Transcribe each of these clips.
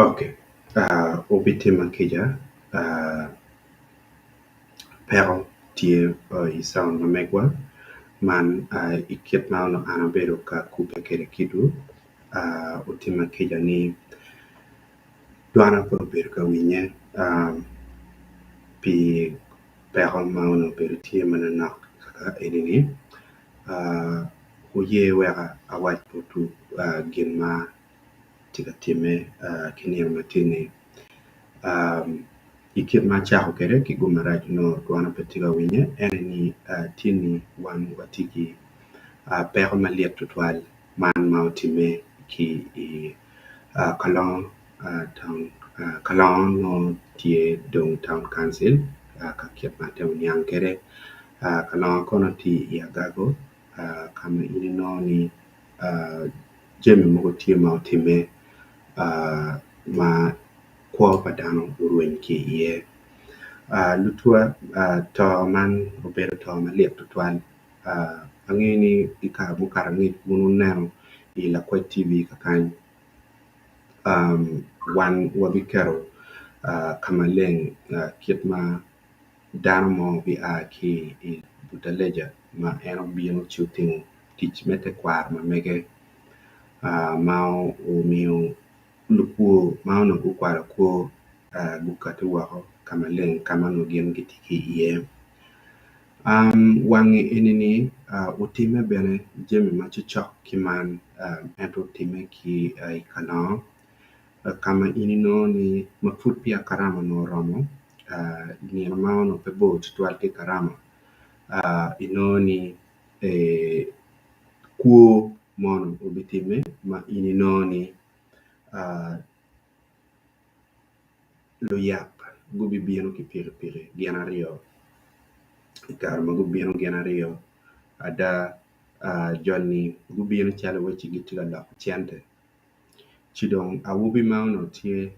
Ok wubitima kica peko tye i sound ma megwa man i kit ma onongo an abedo ka kubbe kwede kwedwu wutima kica ni dwana pe obedo ka winye pi peko ma onongo obedo tye manok kaka eni-ni wuye wek awac botwu gin ma tye ka timme ki nino ma tye-ni i kit ma acako kwede ki gum marac onongo dwana pe tye ka winye ento ni tye ni wan watye ki peko malit tutwal man ma otimme ki i Kalongo town Kalongo nongo tye dong town council ka kit ma atemo niang kwede Kalongo kono tye i Agago ka ma in inongo ni jami mogo tye ma otimme ma kwo pa dano orweny ki iye. Lutwa to man obedo to malit tutwal angeyo ni i kare mukato angec wun wuneno i Lakwec TV kakany wan wabiketo ka maleng kit ma dano mo bia ki i Butaleja ma en obino ci otimo tic me tekwaro ma mege ma omiyo lukwo ma onongo gukwalo kwo gukati woko ka maleng ka ma onongo gin gitye ki iye. Wange eni-ni otimme bene jami ma cokcok ki man ento otimme ki i Kalongo ka ma in inongo ni ma pud peya karama onongo oromo nino ma onongo pe bor tutwal ki karama inongo ni kwo mono obitimme ma in inongo ni luyak gubibino ki pikipiki gin aryo i kare ma gubino gin aryo ada joni gubino calo wacci gitye ka loko cente ci dong awobi ma onongo tye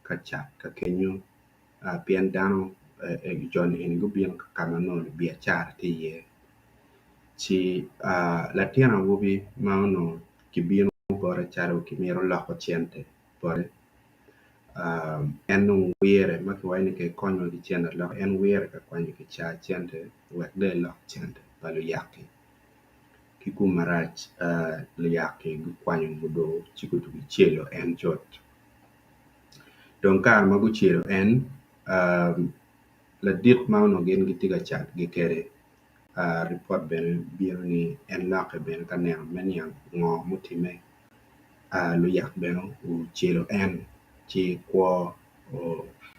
ka cat ka kenyo pien dano joni eni gubino ka ma nongo lubiacara tye iye ci latin awobi ma onongo kibino bote calo kimito loko cente bote en dong wire ma kiwaco ni kong ekonywa ki cente aloka en wire ka kwanyo kicaa cente wek dong elok cente pa luyak-ki ki gum marac luyak-ki gukwanyo mudo ci gutugo celo en cut dong kare ma gucelo en ladit ma onongo gin gitye ka catgi kwede ripot bene bino ni en lokke bene ka neno me niang ngo mutimme luyak bene ocelo en ci kwo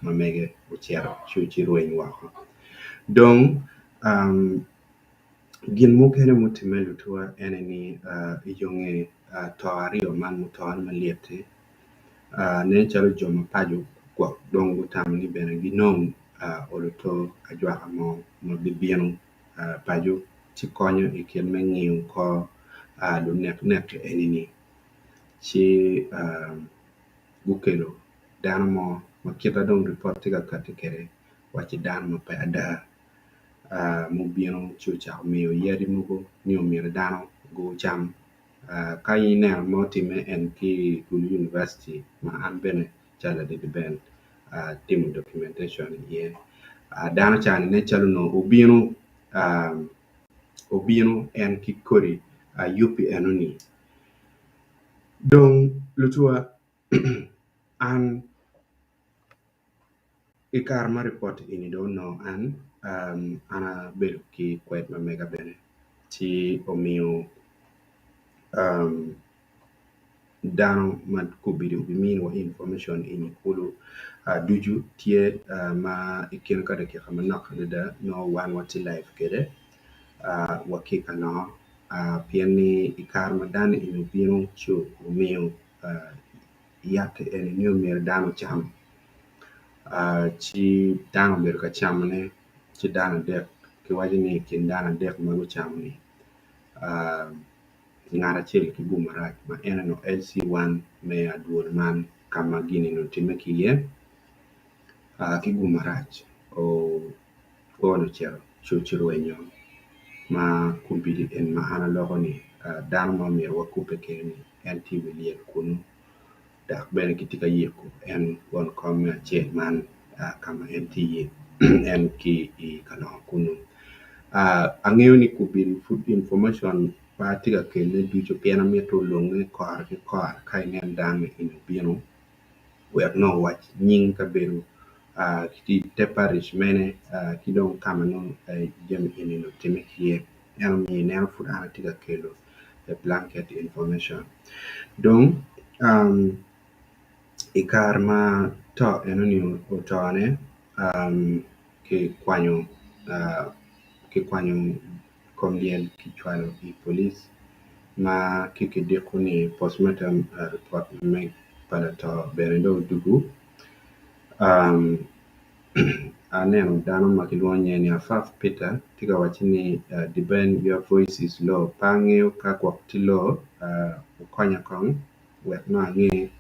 ma mege ocito ci orweny woko dong gin mukene mutimme lutuwa ene ni i yo nge to aryo man mutone malit-ti nen calo jo ma paco gwok dong gutamo ni bene ginong oluto ajwaka mo ma bibino paco ci konyo i kit me ngiyo kor lunek nek eni-ni ci gukelo dano mo ma kite dong ripot tye ka kati kwede wacci dano ma pe ada mubino ci ocako miyo yadi mogo ni omyero dano gucam ka in ineno ma otimme en ki i Gulu University ma an bene calo ladit Ben atimo documentation iye dano ca-ni nen calo onongo obino obino en ki kodi yubbi enoni dong lutuwa an I kare ma ripot eni dong onongo an, an abedo ki kwed ma mega bene ci omiyo dano ma gubedo giminiwa information eni kulu ducu tye ma i kine ka dakika manok adada nongo wan watye live kwede wa ki ka nongo pien ni i kare ma dano eni obino ci omiyo yat eni ni myero dano ocam ci dano obedo ka camone ci dano adek kiwaco ni i kin dano adek ma gucamo-ni ngat acel ki gum marac ma en onongo LC one me adwol man ka ma gin eni otimme ki iye ki gum marac kwone ocito ci orwenyo ma kombeddi eni ma an aloko-ni dano ma myero wakubbe kwede-ni en tye i wi lyel kunu. Dok bene kitye ka yiko en won kom me acel man ka ma en tye iye en ki i Kalongo kunu. Angeyo ni kobedo pud information pe atye ka kelone ducu pien amito olwonge kore ki kore ka inen dano eni obino wek nongo owac nying kabedo ki te paric mene ki dong ka ma nongo jami eni otimme ki iye en omiyo ineno pud an atye ka kelo a blanket information dong i kare ma to enoni otone kikwanyo kikwanyo kom lyel kicwalo i polic ma ki kidiko ni postmortem report me pa lato bene dong odugu Aneno dano ma kilwongo nyinge ni Afaf Peter tye ka wacci ni Deben your voice is low pe angeyo ka gwok tye low wukonya kong wek nongo ange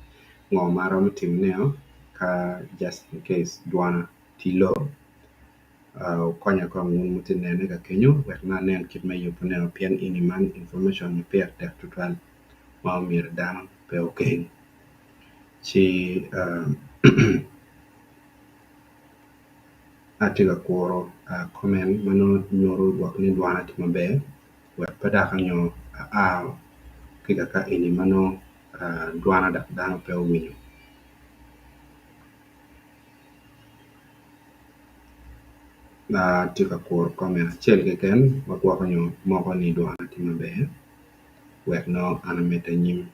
ngo ma aromo timone ka just in case dwona tye low wukonya kong wun wutye ka nene ka kenyo wek nongo anen kit me yubone pien eni man information ma pire tek tutwal ma omyero dano pe okeng. Ci atye ka kuro komen ma nongo nyuto gwok ni dwana tye maber wek pe dok nyo aa ki kaka eni ma nongo dwana dok dano pe owinyo. Atye ka kuro komen acel keken ma gwoko nyo moko ni dwana tye maber wek nongo an amedde anyim.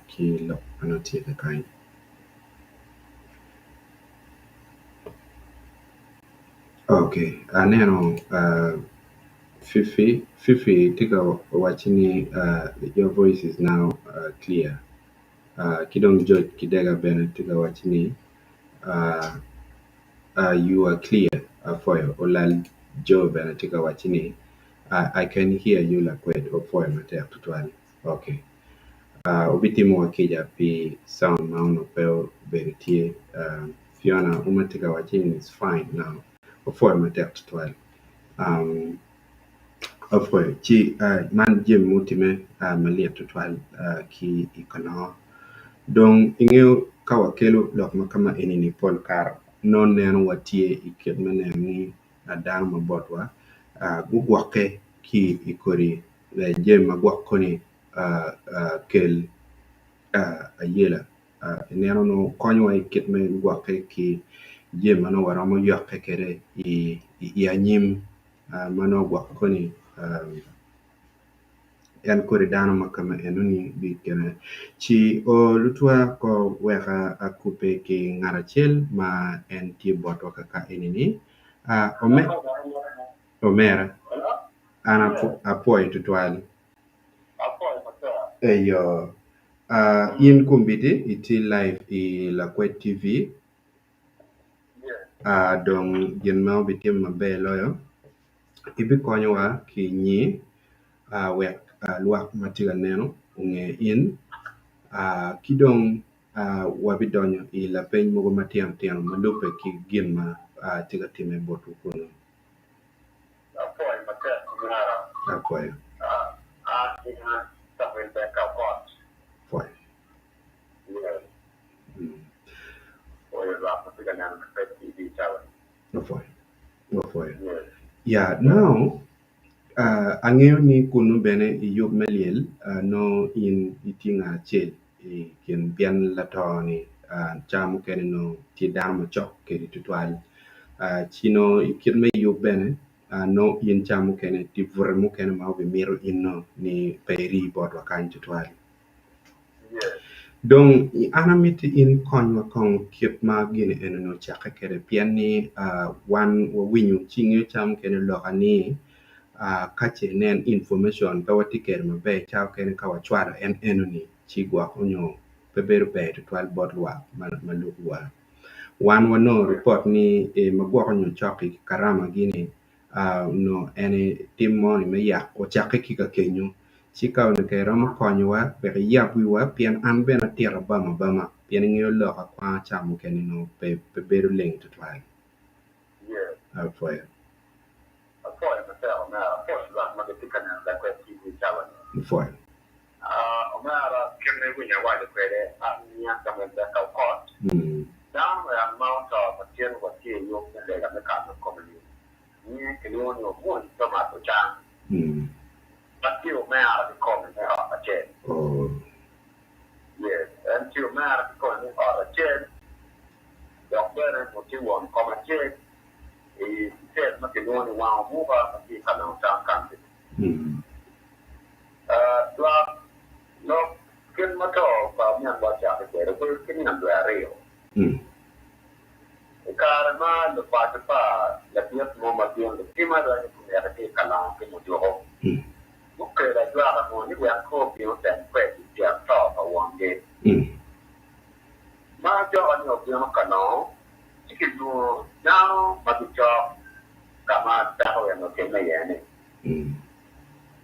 ki lok ma nongo tye kakany. Ok aneno Fifi, Fifi tye ka wacci ni your voice is now clear ki dong George Kidega bene tye ka wacci ni you are clear apwoyo Olal Joe bene tye ka wacci ni I can hear you lakwed opwoyo matek tutwal. Ok. Wubitimo wa kica pi sound ma onongo pe obedo tye. Fiona Uma tye ka wacci ni it's fine now. Wapwoyo matek tutwal. Wapwoyo. Ci man jami mutimme malit tutwal ki i Kalongo. Dong ingeyo ka wakelo lok ma kama eni-ni pol kare nongo neno watye i kit me neno ni dano ma botwa gugwokke ki i kodi jami ma gwok koni kel ayela ineno nongo konyowa i kit me gwokke ki jami ma nongo waromo yokke kwede i anyim ma nongo gwok koni en kodi dano ma kama enoni bikene ci lutwa ko wek akubbe ki ngat acel ma en tye botwa kaka eni-ni omera. An apwoyo tutwal. Eyo, in kombeddi itye live i Lakwed TV, dong gin ma obitimo maber loyo, ibikonyowa ki nyi wek lwak ma tye ka neno onge in ki dong wabidonyo i lapeny mogo matino tino ma lubbe ki gin ma tye ka timme botwu kunu. Apwoyo matek omera. Apwoyo. An nyinga Samuel Beka Okot. Apwoyo. Yes. Apwoyo lwak ma tye ka neno Lakwed TV i cawa ni. Apwoyo. Apwoyo. Yes. Yeah, now uh, angeyo ni kunu bene i yub me lyel uh, nongo in itye ngat acel i kin pien lato ni uh, ca mukene nongo tye dano macok kedi tutwal. Ci nongo i kit me yub bene nongo in ca mukene tye bute mukene ma obimito in nongo ni pe iri botwa kany tutwal. Dong an amiti in ikonywa kong kit ma gin enoni ocakke kwede pien ni wan wawinyo ci ingeyo ca mukene oloka ni ka ce inen information pe watye kwede maber ca mukene ka wacwalo en enoni ci gwok onyo pe bedo ber tutwal bot lwak ma lubowa. Wan wanongo ripot ni ma gwoko nyo cok i karama gi-ni onongo en tim moni me yak ocakke ki ka kenyo ci ka onongo iromo konyowa wek iyab wiwa pien an bene atito abama abama pien ingeyo lok akwanga ca mukene nongo pe bedo leng tutwal. Apwoyo. Apwoyo matek omera, apwoyo lwak ma gitye ka neno lakwed TV cawa ni. Apwoyo. Omera kit ma iwinyo awaco kwede an nyinga Samuel. kilwongo ni Omwony Thomas Ocang ma tye omera kikome me ot acel. Yes, en tye omera kikome me ot acel dok bene tye won kom acel i cel ma kilwongo ni Wang Omuka ma tye i Kalongo Town Council. Lwak lok kit ma to pa ominwa ocakke kwede obedo ki nino dwe aryo. I kare ma lupaco pa ladit mo ma gin lutim aranya guneke ki i Kalongo ki Muduko, gukelo ajwaka mo ni wek kor obin otem kwedgi tyen to pa wongi. Ma ajwaka-ni obino Kalongo, ci kilwongo dano ma gicok ka ma peko eno otimme iye-ni.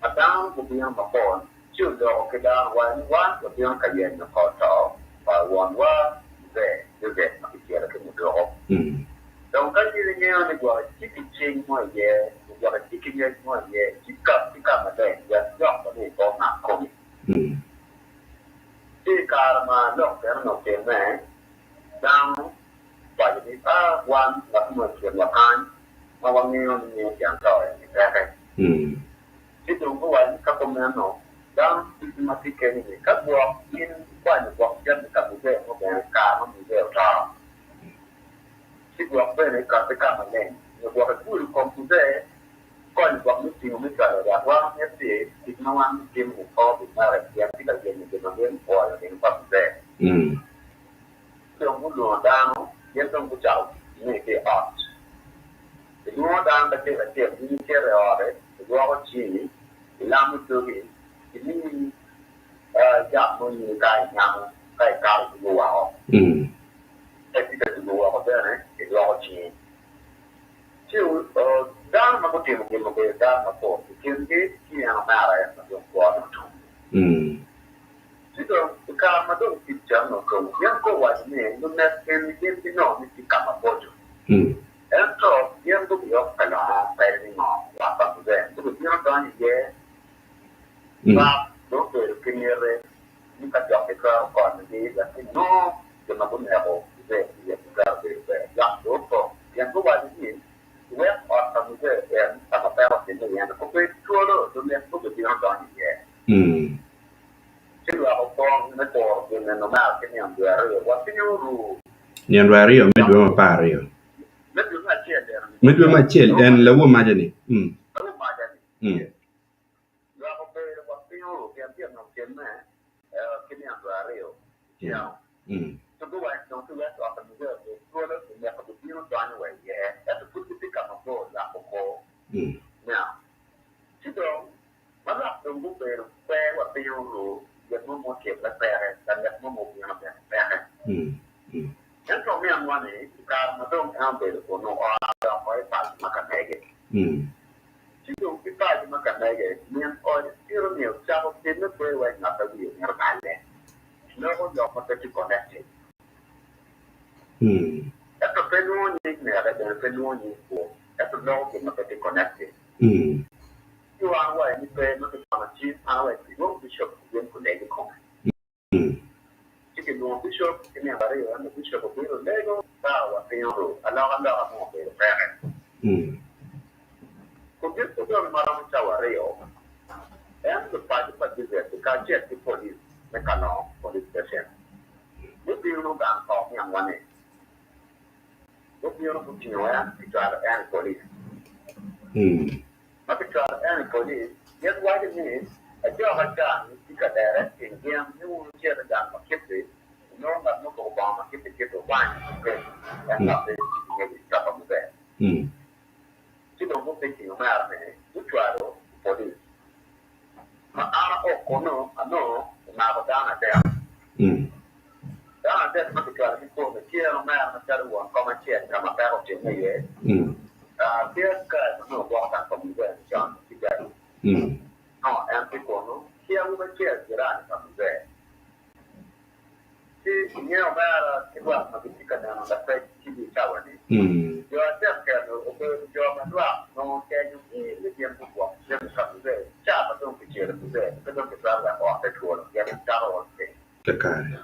Ma dano gubino mapol, ci oloko ki dano wa ni, Wan wabino ka yenyo kor to pa wonwa Mzee Joseph ma kicelo ki muduko. Dong ka in ingeyo ni gwok itye ki cing mo iye, nyo gwok itye ki ngec mo iye, ci kat ki ka maleng wek jok ma dong pe omak komi. Ci i kare ma lok meno otimme, dano owaco ni, A wan ngat mo i kinwa kany ma wangeyo ni miyo tyen to eni peke. Ci dong guwaco ni ka kumeno, dano ducu ma tye keni-ni, ka gwok gin gukwanyo gwok jami ka muzee mo bene i kare ma muzee oto, ci gwok bene ikati ka maleng, nyo gwok igudo kom muzee, ikonyo gwok me tingo me cwalo i ot. Wan wamito ni tic ma wan watimo-ni pe obimake pien tye ka yenyo gin ma mito pwoyo nino pa muzee. Ci dong gulwongo dano, gin dong gucako tic me ki i ot. Gilwongo dano acel acel, in icito i ode, ilwoko cingi, ilamo dogi, gimiyi yat mo in ka inyamo, ka ikato dugo woko. Ka itye ka dugo woko bene, ilwoko cingi. Ci dano ma gutimo gin obedo dano mapol, i kingi tye en omera en ma dong kwone otum. Ci dong, i kare ma dong tic ca onongo otum, gin guwaco ni lunek eni gin ginongo ni tye ka maboco. Ento gin gubiyok ka longo pede ni ngo lwak pa Muzee gubibino donyo iye. Lwak dong obedo ki miti ni ka jok gitwero konyogi wek ginongo jo ma guneko Muzee ki iye gitwero bedo ber. Lwak dong opong pien guwaco ni, Wek ot pa Muzee en ka ma peko otimme iye-ni obed twolo, lunek gubibino donyo iye. Ci lwak opong me kuro gin neno mar ki nino dwe aryo wa piny oru. Nino dwe aryo me dwe me apar aryo. Me dwe me acel eno ni. Me dwe me acel en lawo maca ni. Lawo maca ni. Lwak obedo wa piny oru pien gin nongo timme ki nino dwe aryo. Ci guwaco dong ki wek ot pa Miguel obed twolo oneko gibino donyo wa iye ento pud gitye ka mabor lwak okor. Ci dong Ma lwak dong gubedo pe wa piny oru, gin mo mutimme peke, lanek mo mubino bene peke. Ento ominwa ni, i kare ma dong en obedo kunnu, oa odoko i paco ma ka mege. Ci dong ki paco ma ka mege, min ode tito ni ocako timme pe wek ngat ma wiye mito balle. Loko lok ma pe tye connected. Ento pe lwongo nying mege bene pe lwongo nying kwo, ento loko gin ma pe tye connected. Ci wan wa ni pe ma kicwalo cim an awec kilwong bishop obin kuleg i kome. Ci kilwongo bishop ki nino aryo ento bishop obino olego ka wa piny oru aloka loka mo obedo peke. Kudiko dong ma romo cawa aryo en lupaco pa Joseph kacel ki police me Kalongo police station gubino gang kor minwa ni Gubino gutingo en, gicwalo en i polic. Ma gicwalo en i polic, gin waco ni, Ajok acan tye ka lere i kin gin ni wun wucit i gang ma kit-ti, wunongo ngat muruko bongo ma kit-ti kit-ti wukwany wukel en dok tye ki ngec i coka maber. Ci dong gupiking omera-ni gucwalo i polic. Ma an ao kunnu, anongo kimako dano adek. Dano adek ma kicwalogi kome tye en omera macalo won kom acel ka ma peko otimme iye, ki askari ma nongo gwoko gang pa muzee ni con ki jali. Nongo en tye kunnu ki awobi acel jirani pa muzee. Ci inge omera ki lwak ma gitye ka neno lakwec TV i cawa-ni, jo adek kelo obedo jo ma lwak nongo otenyogi ni gin gugwok jami ka muzee ca ma dong kicelo muzee ni pe dong kitwero weko otte twolo pien cako ot piny. Kakare.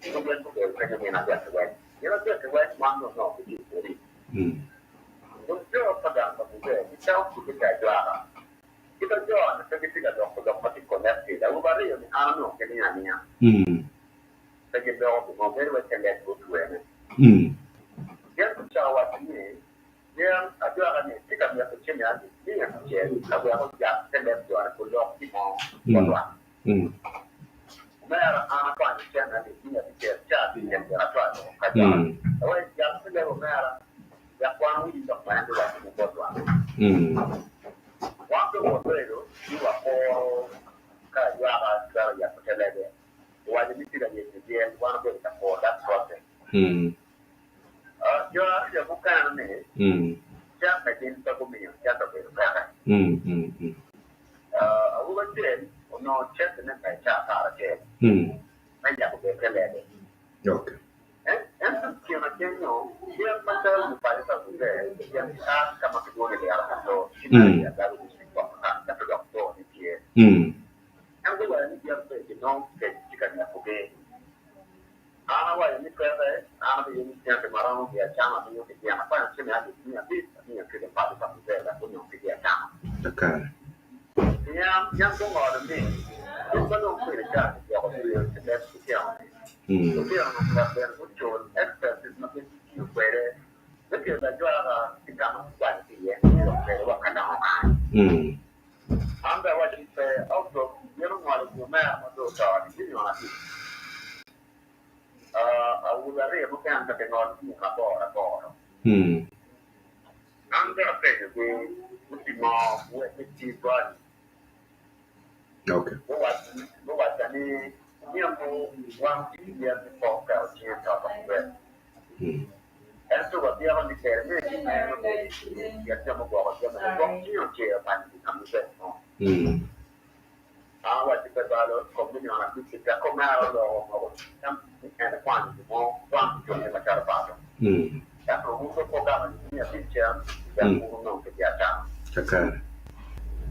Ci gin gubedo kenyo nino adek-ki weng. Nino adek-ki weng wan dong onongo gitye i polic. Dong jo pa gang pa Muzee gicako kubbe ki ajwaka. Kit ajo-ni pe gitye ka loko lok ma tye connected. Awobe aryo-ni an onongo giningo aninga. Pe giloko gin mo, bedo wai te leb gutwene. Gin gucako waco ni, Gin ajwaka-ni tye ka mito ciling alip miya acel ka wek ojak te leb jone gulok gin mo bot lwak. Omera, an akwanyo cente alip 500 ca abicel gin acwalo ka ajwaka-ni. Wek ejak te leb omera, wek wan owiny lok ma en biwacone bot lwak. Wan dong wabedo ni wakuro ka ajwaka twero yabo te lebe. Owaco ni tye ka yenyo dyel, wan wabedo ka kuro that process. Jo aryo mukene ni cente gin pe gumiyo cente obedo peke. Awobi acel onongo centene me ca 11 me yabo bed te lebe. Ento kine kenyo gin macalo lupaco pa Muzee gin gia ka ma kilwongo ni Lira Kato ki mere i Agago District gwoko kany ento dok bor ni tye. En guwaco ni gin pe ginongo kec tye ka nekogi. An awaco ni peke, an abiyenyo cente ma romo gi acama amiyo ki gin. Akwanyo ciling 500,000 amiyo ki lupaco pa Muzee wek gunong ki gi acama. Kakare. Pien gin gungolo ni, Kit ma dong kwede ca kigwoko tweyo i leb lutino-ni, lutino-nu myero bene gucul expenses ma gin gitiyo kwede me kelo ajwaka ki ka ma gikwanyo ki iye nio kwede wa ka dongo kany. An bene awaco ni pe, auto gin ongolo i omera ma dong oto-ni 5,000,000. Awobe aryo mukene bene gingolo milion aboro aboro. An bene apenyogi gutimo wek giti boti. Guwacca ni, Myero wan watye ki yen me pok keto cinge i ot pa Mubed. Ento wabyeko ni kere me neno pien jo mugwoko jami-ni gwok cinge ocer obanyogi ka Mubed mo. An awacci pe balo kom 5,000,000 ki teko mera oloko moko tam ni en ekwanyo gin mo wang ki cunge macalo paco. Ento wun pe wugamo ni 500,000 cen wek wun wunong ki biacara. Kakare.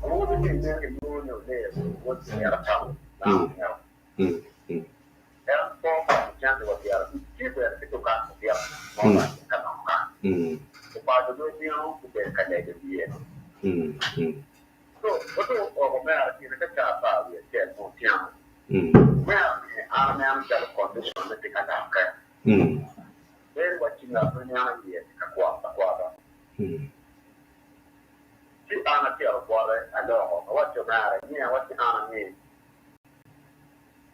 Awobi ni nen gilwongo ni Oler wod Lira Taun dano myero. En pe okwanyo cente wa 50 ci bene ki dukan madit ma orwatte ka nongo kany. Lupaco dong obino gubedo ka lego i wiye. So, oto oko omera kine ka ca 11 me otyeno. Omera ni an aneno calo condition ne tye ka lokke. Bedo wacci ngat ma niang iye tye ka kwot akwota. Ci an acito bote aloko, awacci omera inge awacci an ange.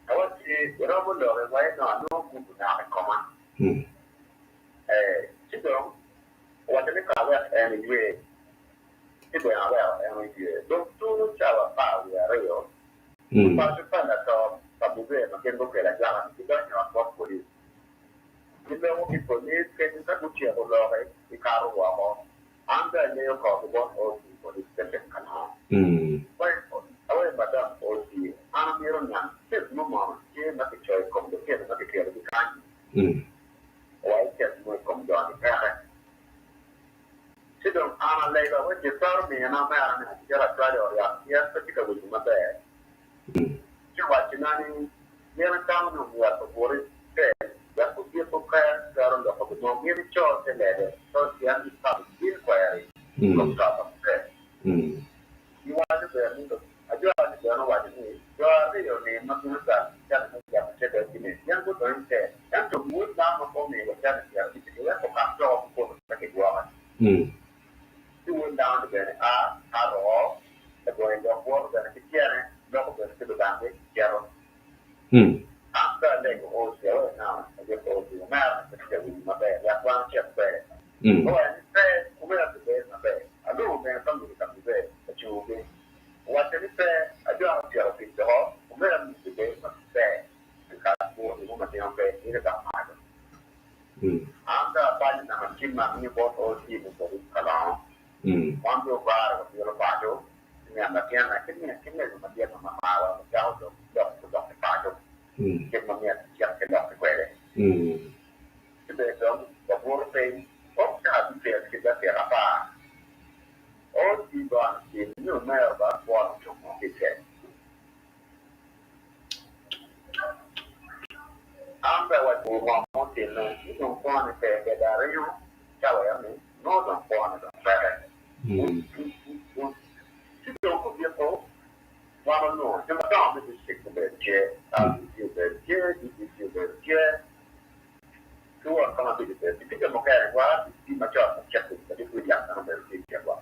Awacci iromo lok i wai nongo anongo gubu naka i koma. Ee, ci dong owaco ni ka awek en eywe. Ci bene aweko en oye. Dong tunu cawa 12, lupaco pa lato pa Muzee ma gin gukelo ajwaka-ni gidonyo i ot bot polic. Giloko ki polic kenyo ka gutyeko loke gikato woko. An bene aleyo korgi bot OC Police Station ka nongo. Aweyo madam OC, an amito niang case mo mono tye ma kicoyo i kom lutino ma kikelogi kany-ni? Wa i case mo i kom jo-ni peke. Ci dong an alega wek gitwero mina omera ni acit acwal i ot yat pien pe tye ka winyo maber. Ci owacina ni, Gin atamo ni omyero obut i cel wek ogiko pe twero loko gin mo. Myero ico te lebe pien i public inquiry i kom to pa maber. Giwaco bene ni ajwaka-ni bene owaco ni jo aryo-ni ma gin ocwalo cente me yabo cedegi-ni gin gudong i cel, ento wod dano ma pe omiyowa cente 50-ni wek okak coko ki kome pe kigwoke. Ci wod dano-ni bene a kato oo, labongo lok woto bene ki tyene, loko bene ki lubange cito. An pe alego OC, aweyo nanga aye OC, omera ni pe tye ka winyo maber wek wan ocit kwede. Owaco ni pe, omera pe bedo maber. Alwongo bene famili ka maber, acugi. Owacca ni pe, ajwako tyeko tic doko, omera ni pe bedo maber pi kare bur gin mo matino pe, ite dok malo. An dong abanyo nanga cim amiyo bot OC me police kalongo. Wan dong obare wabino paco. Ngat latin ki mego madit ma mamawa ocako dong lok gudok i paco kit ma myero kicik ki lokki kwede. Ci bene dong wabuto piny ok ca abicel ki dakika 10. OC gono cim ni omero ba bwot otuko ki cel. An bene awaco ngo mutimme ni dong kwone pe kede aringo cawa eno ni. Nongo dong kwone dong peke. Ci dong gugiko wan onongo jo madongo me district obedo tye, RDC obedo tye, DPC obedo tye, ki wot ka ma bedo obedo tye, ki jo mukene wa RDC macon macek Ladit William bene obedo tye i kinwa.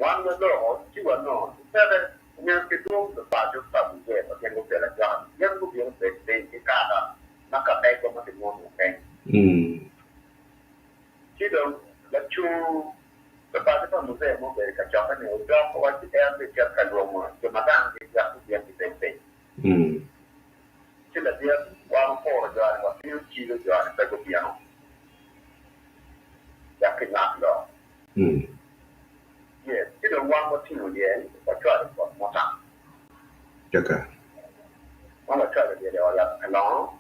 Wan waloko ci wanongo ni peke myero kidwong lupaco pa muzee ma gin gukelo ajwaka-ni gin gubino bed piny ki kaka ma ka megwa ma kinwomo keny. Ci dong lacur lupaco pa muzee ma obedo i kacokke-ni odok owacci en bicito ka lwongo jo ma ganggi wek gubin gibed piny. Ci ladit wan okuro jo-ni wapinyo cilo jo-ni pe gubino wek kinywak lok. Yes, ci dong wan watingo lyel wacwalo i ot muta. Wan wacwalo lyel i ot yat Kalongo,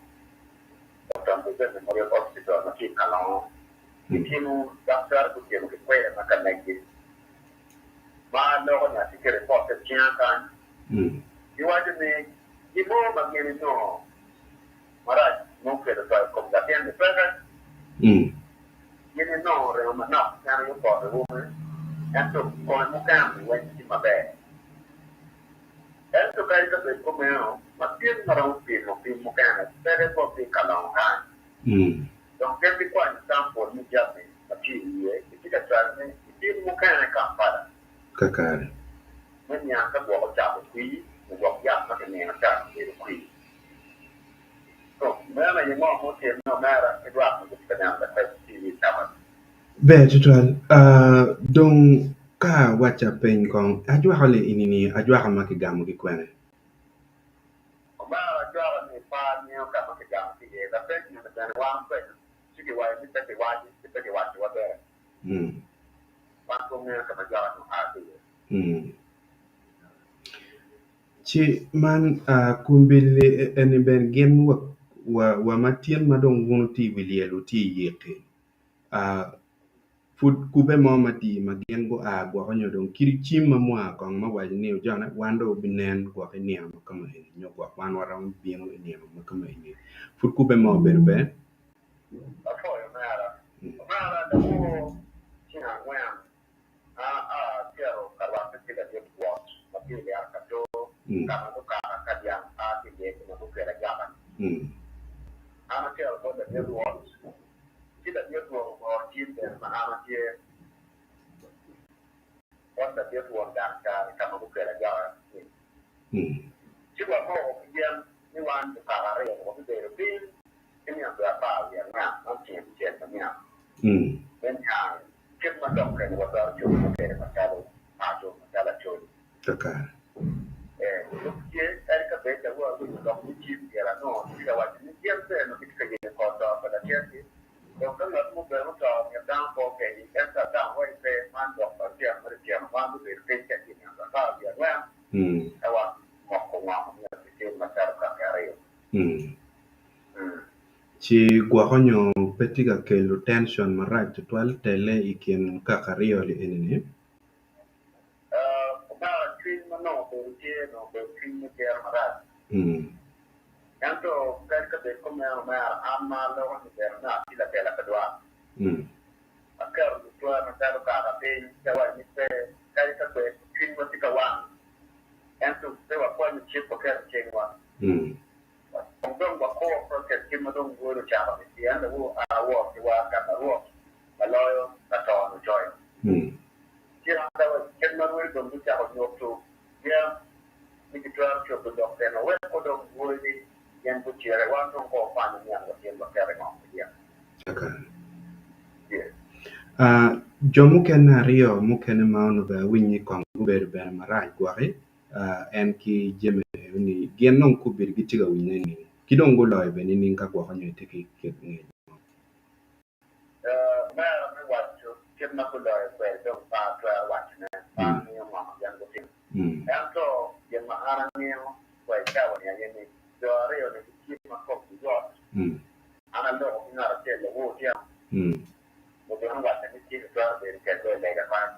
Doctor Mbuze Memorial Hospital ma tye i Kalongo. Gitimo, daktari gutimo ki kwer ma ka megi. Ma aloko ni atye ki report i cinga kany, giwaco ni gin mo ma gin inongo marac ma okelo to i kom latin-ni peke. Gin inongo remo manok keken aye opoto i ume, ento kome mukene-ni weng tye maber. Ento kadi ka bed kumeno, macin ma romo pimo pim mukene peke botgi i kalongo kany. Dong gin gikwanyo campul me jami ma tye i iye, gitye ka cwalone i pim mukene i Kampala. Kakare. Me niang ka gwok ocako kwir nyo gwok yat ma kimino ca obedo kwir. Meno aye ngo ma otimme omera ki lwak ma gitye ka neno lakwec TV i cawa-ni. Ber tutwal. Dong ka awacca peny kong, ajwaka li eni-ni ajwaka ma kigamo ki kwene? Omera ajwaka-ni pe angeyo ka ma kigamo ki iye. Lapeny eni bene wan openyo ci kiwaco ni pe kiwaci ci pe kiwacowa bene. Wan pe wangeyo ka ma ajwaka-ni oa ki iye. Ci man kombeddi eni bene gin wa ma tin ma dong wun wutye i wi lyel wutye i yik-ki pud kubbe mo ma tye ma gin gua gwoko nyo dong kadi cim ma mua kong me waco ni ojone wan dong wubinen gwok i nino ma kama eni nyo gwok wan waromo bino i nino ma kama eni pud kubbe mo obedo pe? Apwoyo omera. Omera lawor ceng angwen A acito ka rwatte ki ladit wot ma tye i lyeto ka to, ka ma gukaka ka dyang a ki iye ki ma gukelo ajwaka-ni. An acito bot ladit wot, ci ladit wot ogoro cim bene ma an atye bot ladit won gang ca-ni ka ma gukelo ajwaka-ni. Ci wamoko ki gin ni wan lukaka aryo-ni wabibedo piny ki nino dwe 14, man ceng abicel ma niang, me niang Kit ma dok kene watwero cobone kwede macalo paco, macalo Acholi. Kakare. Ee, lok tye, kadi ka bed lawor awinyo lok me cim gire anongo gitye ka waco ni gin ber ma gitye ka yenyo kor to pa latin-gi. Dong ka ngat mo bene oto myero dano pe okenyi, ento agamo wa i pe man lok pa lutino ma litino wan gubedo piny ka i nino 14 ka wan moko ngo ma myero kitim macalo kaki aryo. Ci gwoko nyo pe tye ka kelo tension marac tutwal tele i kin kaka aryo-ni eni-ni? Omera, cwiny ma nongo obedo tye nongo obedo cwiny me gero marac. Ento kadi ka bed kumeno omera, an ma aloko ni bene nongo atye latela pa lwak. Aketo lutwa macalo kaka piny ci awaco ni pe, kadi ka bed cwinywa tye ka wang, ento pe wakwanyo cik waketo i cingwa. Kong dong wakur process kit ma dong Rwod ocako ni pien lawor a wot ki wa ka ma Rwot ma loyo ka to ni ocoyo. Ci an dok kit ma Rwodi dong gucako nyuto gen ni gitwero cobo lok eno wek ko dong Rwodi gin gucire wan dong ko wakwanyo niang watin waketo i ngom ki gin. Yes. Jo mukene aryo mukene ma onongo bene awinyo ni kong gubedo bene marac gwoki en ki jami eni gin dong gubedo gitye ka winye nining? Ki dong guloyo bene nining ka gwoko nyo itye ki kit ngec mo? Omera me waco kit ma guloyo kwede dong pe atwero wacone, pe angeyo ngo ma gin gutimo. Ento gin ma an angeyo wa i cawa-ni aye ni jo aryo-ni gitye ma komgi yot. An aloko ki ngat acel lawor otyeno, obino owacca ni tye kitwero bedo kwedwa i lega kany,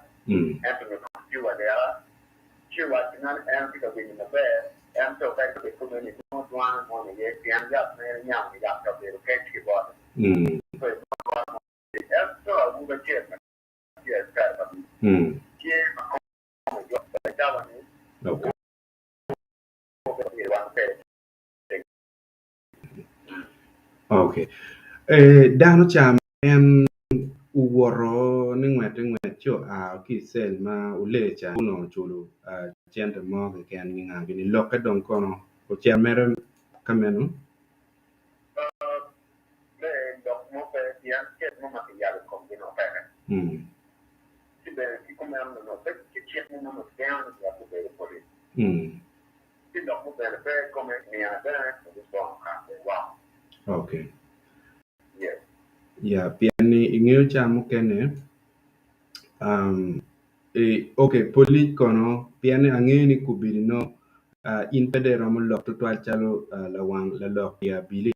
ento myero kong ciwa lira. Ci owacci ni en tye ka winyo maber, ento kadi bed kumeno ni nongo dwane moni aye pien yat ma en onyamo-ni yat-ti obedo kec ki bote. Ento awobi Tye ma kome yot bene cawa ni Okay. Dano ca ma en owoto ni ngwete ngwet ci oa ki i cell ma olee ca onongo oculo cente mo keken nyo nga gini lokke dong kono ocito mere ka meno? Me lok mo pe pien cel mo ma kiyabo i komgi nongo peke. Ci bene ki kumeno nongo pe tye cik mo ma nongo gengo ni myero gubed i polic. Ci lok mo bene pe i kome nino bene obibongo kare woko. Okay. Yes. Ya, pien ni ingeyo ca mukene um, e, okay, polic kono pien ni angeyo ni kubidi no uh, in pe dong iromo lok tutwal calo uh, lawang lalok pi abili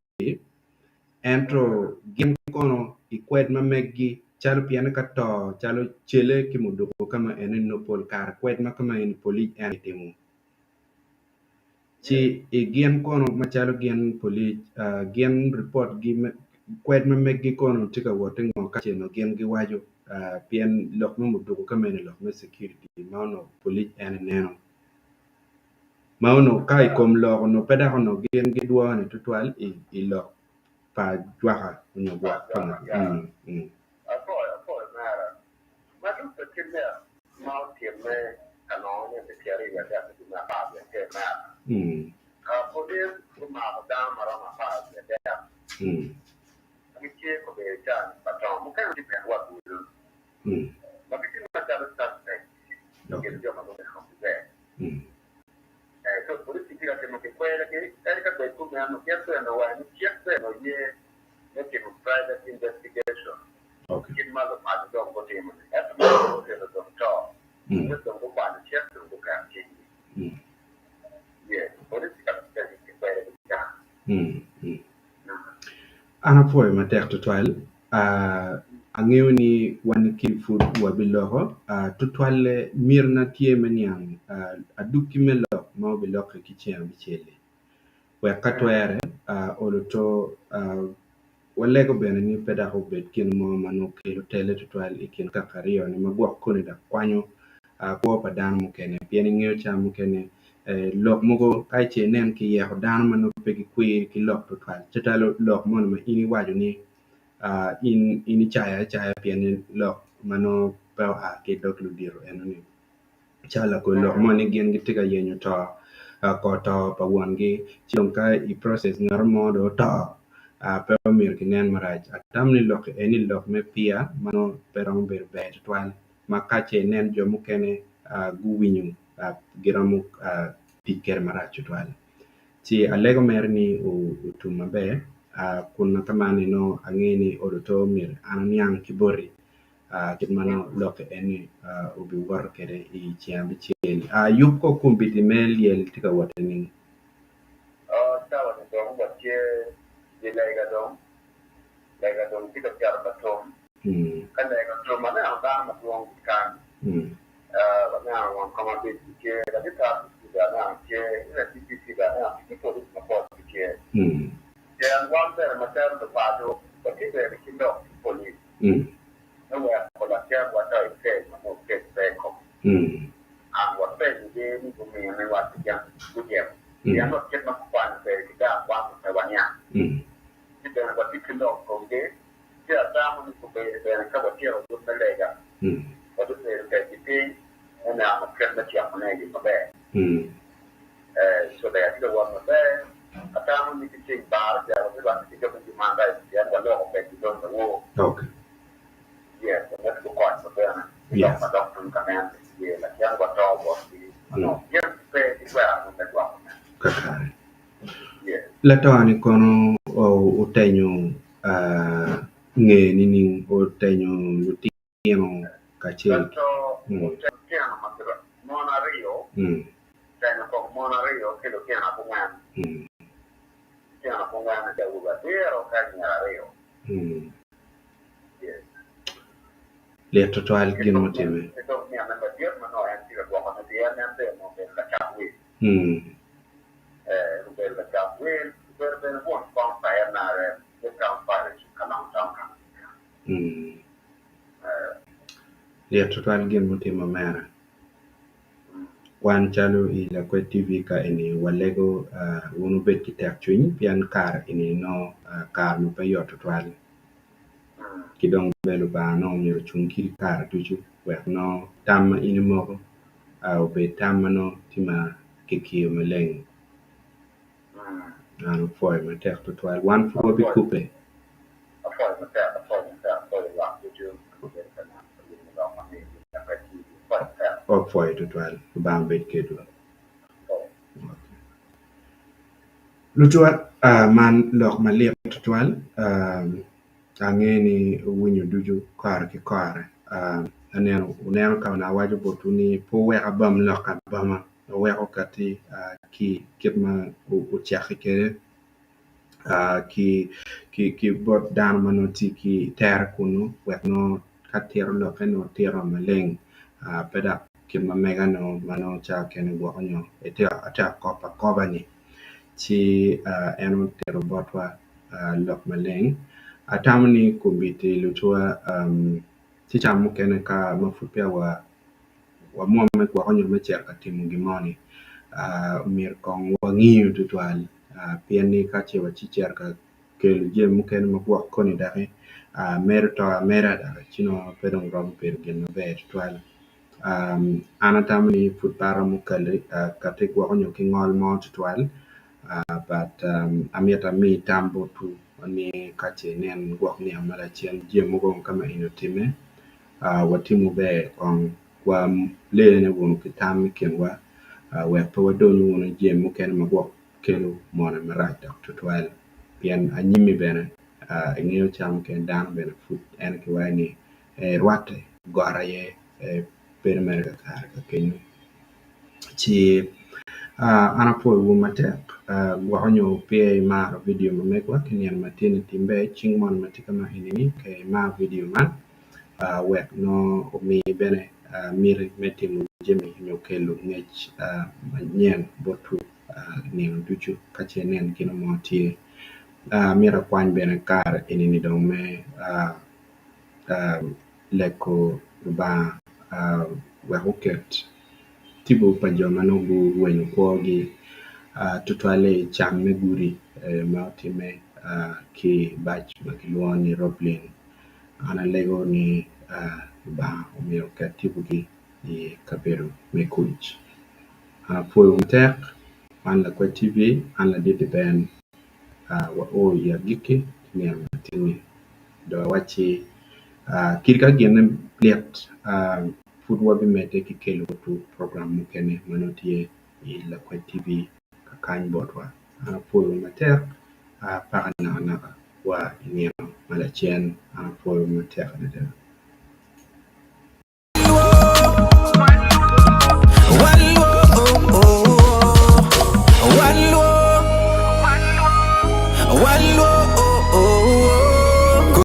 Ento gin kono i kwed ma meggi, calo pien ka to calo cele ki muduku ka ma eni nongo pol kare kwed ma ka ma eni polic en aye timo. Ci i gin kono macalo gin polic gin ripot gi kwed ma meggi kono tye ka wot i ngo ka ce nongo gin giwaco pien lok me muduku ka ma eni lok me security ma onongo polic en aye neno. Ma onongo ka i kom lok onongo pe dok onongo gin gidwone tutwal i lok pa ajwaka nyo gwok pa ngat. Apwoyo, apwoyo mera. Ma lubbe ki lek ma otimme ka nongo nino 23 me dwe me 11 mera, police gumako dano ma romo 13 gitye kobedo i can pa tongo mukene tye bene wa bulu ma gitye macalo suspect i kin jo ma guneko maber. So police gitye ka timo kikwedagi kadi ka bed kumeno gin bene owaco ni cik bene oye me timo private investigation kit ma lupaco dong gutimo ni ento ma dong okelo dong to police dong gukwanyo cik dong guketo cinggi. Yes, police tye ka timo kikwedagi gang. An apwoyo matek tutwal. Angeyo ni wan ki pud wabiloko tutwalle mitina tye me niang adwogi me lok ma obilokke ki ceng abicel-li wek ka twere olo to walego bene ni pe dok obed gin mo ma nongo kelo tele tutwal i kin kaka aryo-ni ma gwok koni dok kwanyo kwo pa dano mukene pien ingeyo ca mukene lok mogo ka ce inen kiyeko dano ma nongo pe gikwir ki lok tutwal calo lok moni ma in iwaco ni in icayo acaya pien ni lok ma nongo pe oa ki i dog ludito enoni calo lakol lok moni ni gin gitye ka yenyo to kor to pa wongi ci dong ka i process ngat mo dong oto pe omyero kinen marac atamo ni lok eni lok me peer ma nongo pe romo bedo ber tutwal ma ka ce inen jo mukene guwinyo giromo tic kwede marac tutwal. Ci alego mere ni otum maber kun ka man ni nongo ange ni oluto myero an aniang ki boti kit ma nongo lokke eni obiwoto kwede i ceng abicel. Yub kor kombeddi me lyel tye ka wot nining? Cawa ni dong watye i lega dong, lega dong tye ka cito ka tum. Ka lega otum aneno dano madwong ki kany. Waneno won kom abic gitye, ladit RCC bene aneno tye, LCPC bene aneno tye ki police mapol gitye. Pien wan bene macalo lupaco watye bene ki lok ki police me weko latin wa to i cell ma nongo case pe i kome. And wapenyogi ni guminiwa ki gin gujemo pien wa kit ma gukwanyo kwede ki gang wan pe waniang. Ci bene watye ki lok i komgi. Ci atamo ni obedo bene ka watyeko yub me lega, wabibedo kwedgi piny me neno kit me tyekone i yo maber. Ee, co lega tye ka wot maber. Atamo ni ki ceng bar ca wabirwatte ki jo me Human Rights pien waloko kwedgi dong lawor. Yes, wamito gukonywa bene ki lok ma dok tung ka nen ni ye lacen wato botgi onongo gin pe ki twero me gwokone. Kakare. Lato-ni kono otenyo ngeye nining? Otenyo lutino kacel ki. Lato otenyo lutino ma mon aryo, otenyo kong mon aryo ki lutino abongwen. Lutino abongwen ki awobe abiro ki anyira aryo. Lit tutwal gin mutimme. Ki dong minne madit ma nongo en tye ka gwokone pien en bene onongo obedo lacat wil. Obedo lacat wil, obedo bene won kom pa NRM me town parish i Kalong town council. Lit tutwal gin mutimo omera. Wan calo i Lakwed TV ka eni walego wun wubed ki tekcwiny pien kare eni nongo kare ma pe yot tutwal. Ki dong bene Lubanga nongo myero ocung kidi kare ducu wek nongo tam ma in imoko obed tam ma nongo tye ma kikiyo maleng. An apwoyo matek tutwal. Wan pud wabikubbe. Apwoyo matek, apwoyo matek, apwoyo lwak ducu ma gibedo ka neno ka winyo lok ma miyo gin Lakwed TV. Apwoyo matek. Wapwoyo tutwal. Lubanga obed kedwu. Apwoyo. Lucwa, man lok malit tutwal. Ange ni wuwinyo ducu kore ki kore. Aneno, wuneno ka onongo awaco botwu ni pe wuwek abam lok abama, wuwek okatti ki kit ma ocaki kwede. ki bot dano ma nongo tye ki tere kunu wek nongo ka tito lokke nongo tito maleng pe dok kit ma mega nongo ma nongo ca okene gwoko nyo etye ka kobo akoba ni ci en otito botwa lok maleng atamo ni kombeddi lutuwa ci ca mukene ka ma pud peya wamwomme gwoko nyo me cito ka timo gin moni myero kong wangiyu tutwal. Pien ni ka ce wacito ka kelo jami mukene ma gwok koni doki medo to ameda doki ci nongo pe dong romo bedo gin maber tutwal. An atamo ni pud pe aromo kati gwoko nyo ki ngol mo tutwal but amito ami tam botwu ni ka ce inen gwok nino ma lacen jami mogo ka ma eni otimme watimo ber kong walene wunu ki tam i kinwa wek pe wadony wunu i jami mukene ma gwok kelo mone marac dok tutwal pien anyimmi bene ingeyo ca mukene dano bene pud en kiwaco ni rwatte got aye bedo mere kakare ka kenyo ci an apwoyowu matek gwoko nyo peya imaro vidio ma megwa ki nino ma tye ni timbe cing moni ma tye ka ma eni-ni ka imar vidio man wek nongo omi bene miti me timo jami nyo kelo ngec manyen botwu nino ducu ka ce inen gin mo tye. Myero akwany bene kare eni-ni dong me lego Lubanga wek oket tipo pa jo ma nongo gurwenyo kwogi tutwalle i can me gudi ma otimme ki i bac ma kilwongo ni Roblin. An alego ni Lubanga omyero oket tipogi i kabedo me kuc. An apwoyo matek, man Lakwed TV, an ladit Ben, wao i agikki ki nino matin-ni dong awacci kadi ka gine lit pud wabimedde ki kelo botwu program mukene ma nongo tye i Lakwed TV kakany botwa. An apwoyo matek paka nakanaka wa i nino ma lacen. An apwoyo matek adada.